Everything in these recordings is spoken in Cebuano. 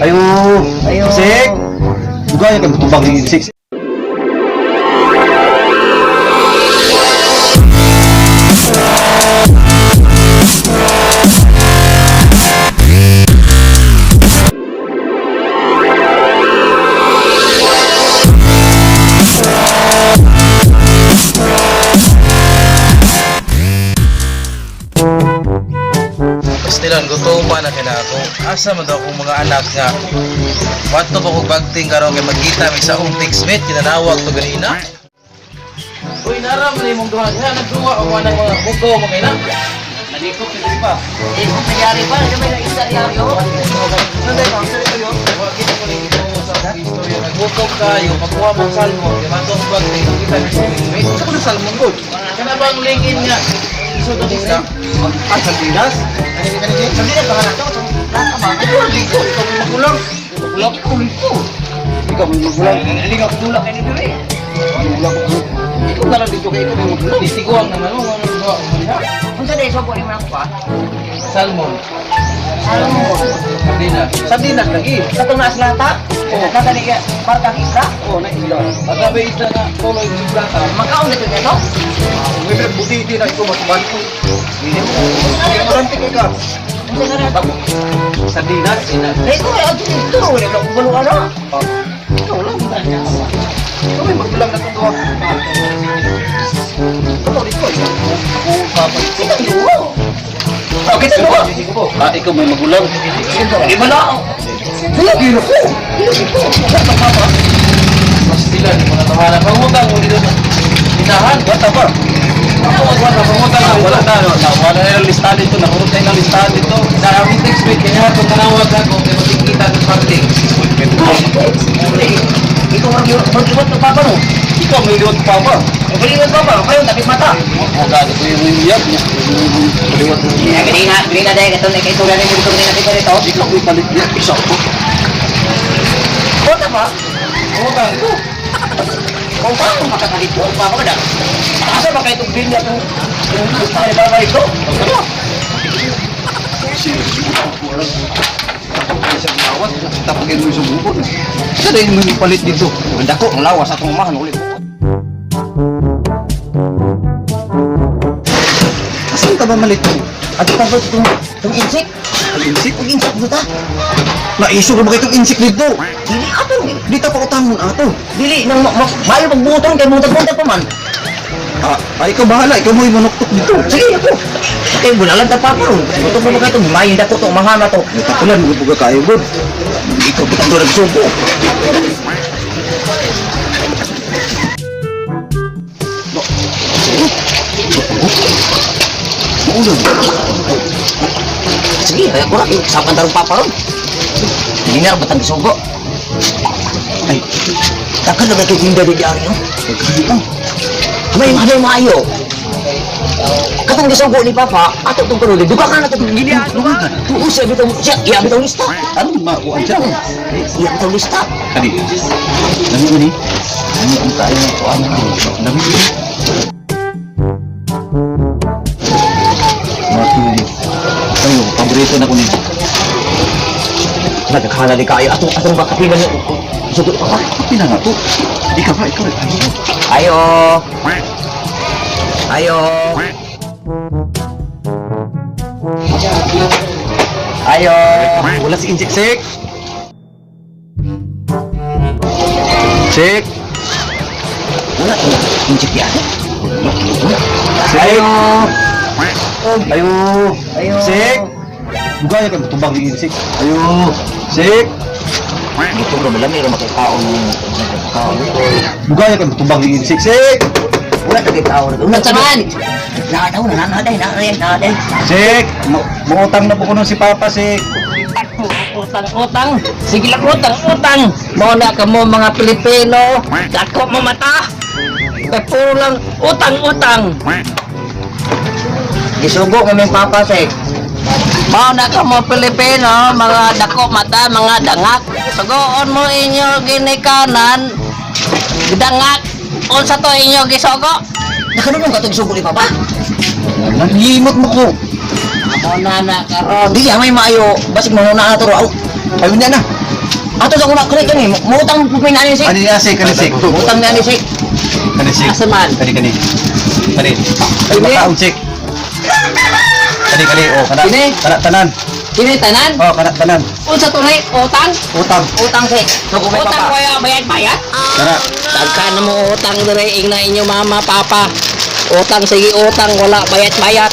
Ayo. Ayo. Sik. Dugay kay mutubang ni Sik. Pastilan, gutom pa na kina ako. Asa man daw akong mga anak nga. Wato pa kog bagting karon kay magkita mi sa akong textmate kinanawag to ganina. Uy, naram na imong duha diha nagduwa og anang mga bugaw mo kay na. Nalikop ni diri pa. Eh, kung nangyari ba, di ba yung isa niya yun? Nanday ba, sir kayo? Wa kita ko ning ginoo sa akong istorya. Naggutom kayo, pagkuha mong salmon, di ba tong bagting kita mi sa textmate. Sa kuno salmon gud. Kana bang lingin nga isod ang isda? Ah, sardinas. Sardinas ba ka na ito? Lata ba? Ikaw liko, ikaw may magulang. Magulang? Ikaw liko. Ikaw may magulang. Hindi ka tulak kayo dito eh. Magulang ko. Ikaw na lang dito kay ikaw may magulang. Tiguang naman mo nga nagduwa mo diha. Kung sa deso po, mo na ako pa? Salmon, Salmon. sardinas. Sardinas lagi. Sa itong naas lata? Oo. Nasa niya, parkang isda? Oh, na isda. Pagkabi isda nga tuloy sa plata. Magkaon na ito nito? Uy, pero buti na ikaw matubang ko. Hindi mo. Ignorante kay ka. Kung sa nga na Sardinas. Eh, ikaw ay ato dito. Wala ka kung baluan na. Ah, ikaw lang. Ikaw may magulang na itong gawa. Ikaw dito. Ikaw. Ako, papa. Kita duwa. Oh, kita duwa. Ah, ikaw may magulang. Di ba na? Wala, gino ko. Gino ko. Pastilan, di mo natawanan. Pangutang mo dito sa linahan. Bata pa. Ako wala, pangutang Ah, na. wala na. No. Na, wala na yung listahan dito. Nahurot na yung listahan dito. Sa akong text mate, kaya itong manawag ako, kaya magkikita ng pagting. Ikaw mag-iwat ng papa no? Ikaw may liwat papa. Mag-iwat papa, kayo tapit mata. Oh, gago ko yung iyap niya. Liwat mo. Eh, ganina, ganina dahil katong nagkaisulan mo dito ganina dito dito. Ikaw may palit niya. Isa ko. Kota ba? Pangutang ito. Kung paano makakalit mo, papa ka na. Asa ba kayo itong bilya itong gusto ni papa ito? Ano? Tapagin mo yung sumubon. Sa dahil mo yung palit dito. Ang dako, ang lawas atong umahan ulit. Asan ka ba malit mo? At tapos itong itong insect. Ang insik? Itong insect dito ta. Naisog na ba itong insik dito? Dili ato. Dito pa utangon ato. Dili nang maayo pagbuton kay buntag-buntag pa man. Ah, ay, ikaw bahala. Ikaw mo yung manuktok dito. Sige ako. Kay bulalan ta papa ron. Buto mo kayo itong maayo dako to umahan na to. Nagtakulan, magbuga kayo, god. Ikaw bitang doon nagsubo. Maulan. Sige, kaya ko ra sapan tarong papa ron. Hindi na batang gisugo. Ay, Takal na ba ito hindi di ari no? pagkakita. May may maayo. Katong gisugo ni papa, ato tong karon duga ka na to. Duga ka? Tuo siya bitaw siya, iya bitaw lista. Anong makuha siya? Iya bitaw lista. Kani. Dami mo ni. Dami ang tayo ng kuha mo. Dami mo ni. Mga tuyo. Ayo, paborito na ko ni. Nagkakala ni kayo ato atong ba kapila ni sugo ni papa. Pila na to. Ikaw ba? Ikaw. Ayo. Ayo. Ayo. Wala si Injek Sik. Sik. Wala to. Injek yan. Sik. Ayo. Ayo. Ayo. Sik. Bugaya kay tubang ni Sik. Ayo. Sik. Dito bro, malami ra makikaon kaon. Bugaya kay tubang ni Sik. Sik. Wala ka tao na. Una man. Na daw na na day na day na day. Sik. Muutang na po ko nun si Papa Sik. Utang, utang. Sige lang, utang, utang. Muna ka mo mga Pilipino. Dako mo mata. Kay puro lang utang, utang. Gisugo mo ming papa sek. Muna ka mo Pilipino, mga dako mata, mga dangak. Sugoon mo inyo ginikanan. Dangak. Unsa to inyo gisugo? Nakanunong ka tong gisugo ni papa? Nangimot mo ko. Muna na karon. Di may maayo basig manguna na to raw. Ayun na na. Ato sa kuna kani kani, mutang pupinaan ni sik. Ani niya sik, kani sik. Mutang ni ani sik. Kani sik. Asa man? Kani kani. Kani. Kani makaon sik. Kani kani oh kana. Kini? Kana tanan. Kini tanan? Oh kana tanan. Unsa to ni? Utang? Utang. Utang sik. Sugo may Utang papa. waya bayad-bayad? Kana. Daghan na mo utang dire ingna inyo mama papa. Utang sige utang wala bayat-bayat.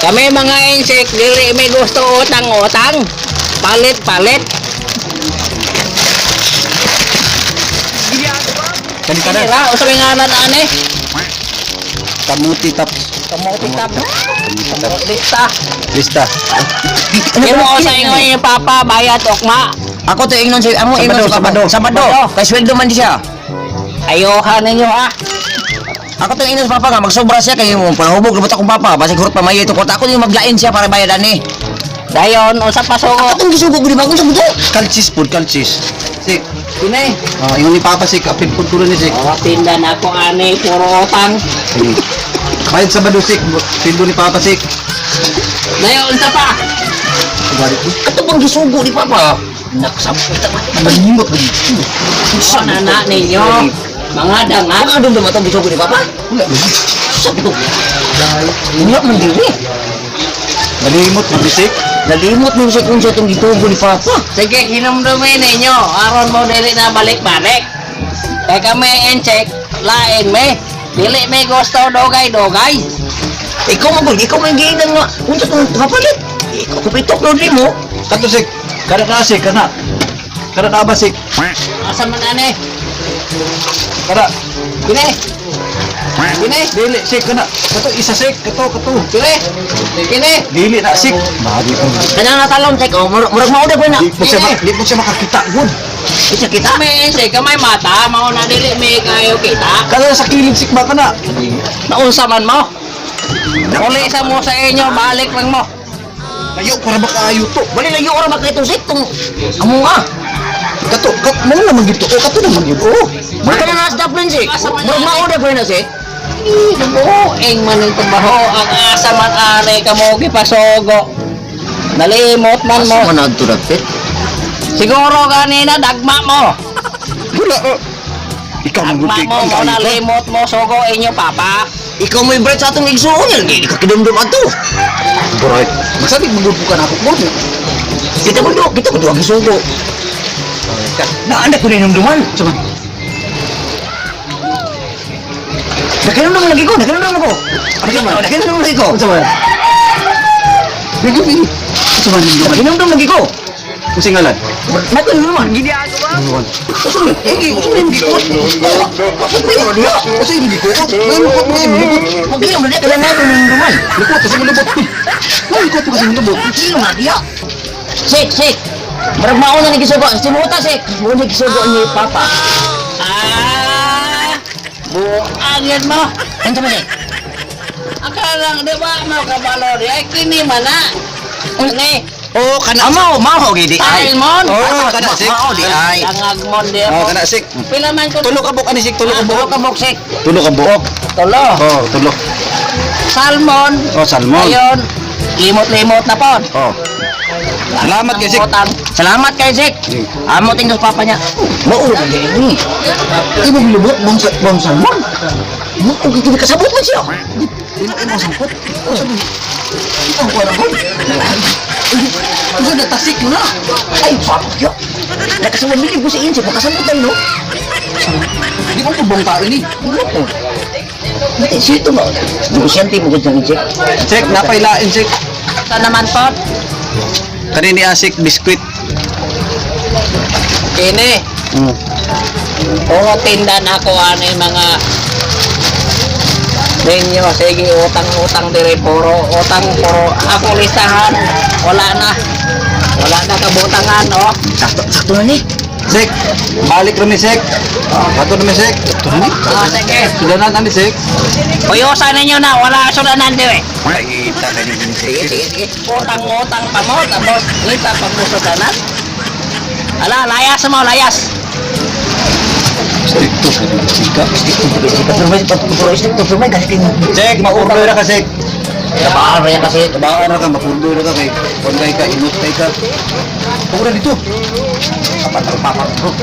Kami mga insect dili may gusto utang-utang. Palit-palit. Kani tanan. Kini ra usa may ngalan ani? Kamuti tops. Kamote tap. Kamote ta. Lista. Imo sa inyo inyo papa bayad okma. Ako to ingnon si amo ingnon Sabado, si papa. Sabado. Sabado. Kay sweldo man di siya. Ayohan ninyo ah. Ako to ingnon sa papa nga magsobra siya kay mo panahubog lubot akong papa. Basig hurot pamayo ito kwarta ako yung maglain siya para bayad ani. Dayon unsa pasugo? Atong gisugo gud ba kung sa buto? Kalchis food, kalchis. Sik. Kini. Ah, ingon ni Papa sik, apil pud kulo ni sik. Oh, tinda na ako ani puro utang. Sige. Bayad sa sik, pindo ni Papa sik. Dayon unsa pa? Balik ko. Ato bang gisugo ni papa? Naksabot ta man. Manimot lagi. Unsa na na ninyo? Mga danga. Baka dumdum atong gisugo ni papa. Wala lagi. Sa buto. Wala man diri. Malimot lagi sik. Nalimot mo sa kung sa itong gitugo ni papa. Sige, hinumdumin ninyo. Aron mo dili na balik-balik. Kay kami insect, lain me. Dili me gusto dogay-dogay. Ikaw mo gud, ikaw man giingnan nga unsa tong kapalit. Ikaw kupitok lodi mo. Kato sik. Kana na sik, kana. Kana na ba sik? Asa man ani? Kana. Kini. Kini. Dili sik kana. Kato isa sik, kato kato. Kini. Kini. Dili na sik. Bahagi ko. Kanang natalon sik, oh, murag murag mao na na. Di po siya di po siya makakita gud. Isa kita. Kami insect, kamay mata, mao na dili me kayo kita. Kana sa kilid sik ba kana? Naunsa man mo? Uli sa mo sa inyo, balik lang mo. Layo para ba kaayo to? Bali layo ora ba kay sik tong amo nga. Kato, kat mo naman gid to. Oh, kato naman gid. Oh. Murag kanang nas Dublin sik. Murag mao na na sik. Buing man ang trabaho, ang asa man ani kamo gipasogo. Nalimot man mo. Asa man adto dapit? Siguro ganina dagma mo. Wala. Oh. Ikaw man Dagma gud mo, mo nalimot mo sogo inyo papa. Ikaw mo'y bright sa atong igsuon yan. Di ka kidumdum adto. Bright. Masabi magud ka na ako gud. Kita ko do ang gisugo. Na anda ko ninumduman. Sama. Nakinumdum lagi ko, nakinumdum ako. Nakinumdum lagi ko. Unsa man? Bigi bigi. Unsa man yung duman? Nakinumdum lagi ko. Unsa ngalan? Nakinumdum. Duman. Eh, unsa man gikot? Unsa yung gikot? Lukot mo kasi lukot. Magkailan mo na kailangan natin ninumduman. Lukot kasi lubot. Lukot kasi lubot. Sino nga diya? Sik, sik. Murag mauna ni gisugo. Simuta sik. Muna gisugo ni Papa. Ah! Buangin mo. Unsa man sik? Akalang di ba mo kabalo di ay kini man na. Ni Oh, kana. Amo, mao gidi ay. Salmon. Oh, kana sik. Mao di ay. Dangag mon di. Oh, kana sik. Pila man ko Tulo ka buok ani sik, tulo ka Tulo buok. ka buok sik. Tulo ka buok. Tulo. Oh, tulo. Salmon. Oh, salmon. Ayon. Limot-limot na pod. Oh. Salamat kay sik. Utang. Salamat kay sik. Amo tinggal papa niya. Mao ra gid ni. Imong lubot mong sa mong salmon. Mo og gid kasabot man siya. Imo imo sangkot. Oh, sabi. Imo ko na ko. Unsa na tasik na? Ay, fuck yo. Nakasabot bilib ko sa inyo, makasabot tayo no. Di ko tubong tao ni. Ano ko? Mati sito ba? Negosyante mo gud sa sik. Sik, napailain sik. Ito naman pod. Kani ni asik biskwit. Kini. Puro tinda na ako ani mga ninyo. Sige, utang-utang dire puro utang puro ako listahan. Wala na. Wala na kabutangan, oh. Sakto, sakto na ni. Sik, balik rami sik. Kato rami sik. Ito na ni. Ah, sige. Sudanan ani sik. Puyosan ninyo na, wala sudanan dire. Nakita ka ni Sige, sige, sige. Utang-utang pa mo, tapos lita pa mo sudanan. Ala, layas mo, layas. Stricto ka ni sika. Sik, Sik, maurdo ra ka sik. Kabaan ra kasi. Kabaan ra ka, mapurdo ra ka kay kung kay ka inot kay ka. Pagod na dito. Kapatang papa bro.